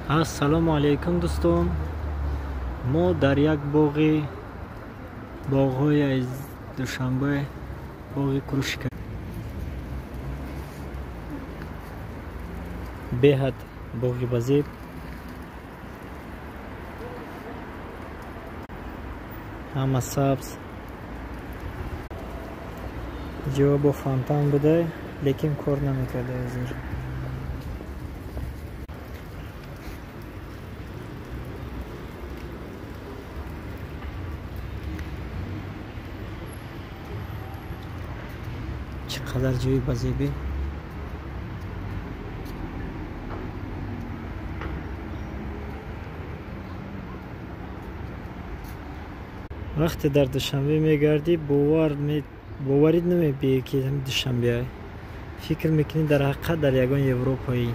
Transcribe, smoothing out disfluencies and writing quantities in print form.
Ассалому алайкум, дӯстон. Мо дар як боғи боғҳои аз Душанбе, боғи Крушка. Беҳад боғи базеб. Ҳама сабз. Ҷо бо фонтан буда, лекин кор намекарда ҳозир. Чӣ қадар ҷои базебӣ. Вақте дар Душанбе мегардӣ, боварӣ намебиёӣ, ки Душанбе. Фикр мекунӣ, дар ҳақиқат дар ягон Европаӣ.